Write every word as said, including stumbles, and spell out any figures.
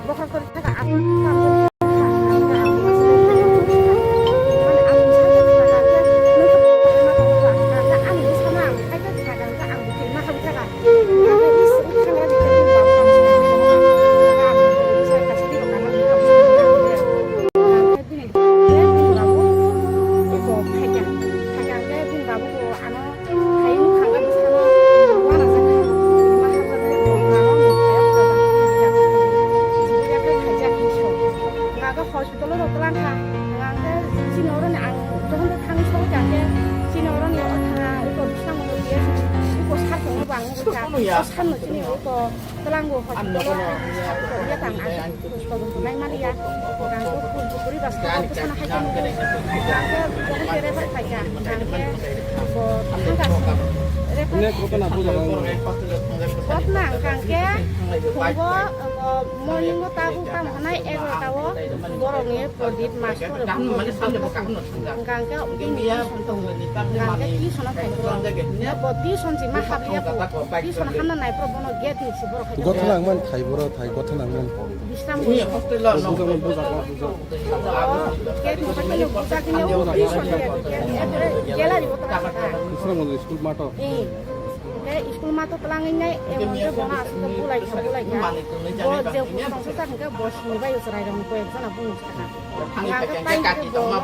Bokhorok tori thaka ang Hospital o twlang kha. Ang khe chini oroni ang jokhon thangwi sogwi kha khe chini oroni o thana iko bisang o biya iko sar tongno bo ang nugwi kha. O sanno chini iko twlango hospital o iko ya tang ang todonto nai mani ya. Ang ko puri bas ko ko sana hai khe nugwi. Ang khe jokhon khe refer khai kha. Ang khe bo thangka refer. Kotna ang khe phungo morning o tabuk tamo hanai egarota o borokni Prodip master rok hingkha hingke bini tuition tongo. Hingkha hingke tuition o phaikhe bo tuition se ma habliya bo tuition hamna nai phuru bono gate ni se borok hai Gotha nang man thai boro thai gotha nang man. Bisram Bujak man bujak man bujak. Gate ni phai no bujak ni o tuition ni ekre gela ni botol. Bisram Bujak school mato. Eh, hingke school mato twlangwi nai emon ke bono aswk bulai kha bulai kha. Bo je bwskango sa hingke bo sinibai chwrai rok ni koi ek jona bumung sakha. Hingke tai hingke bo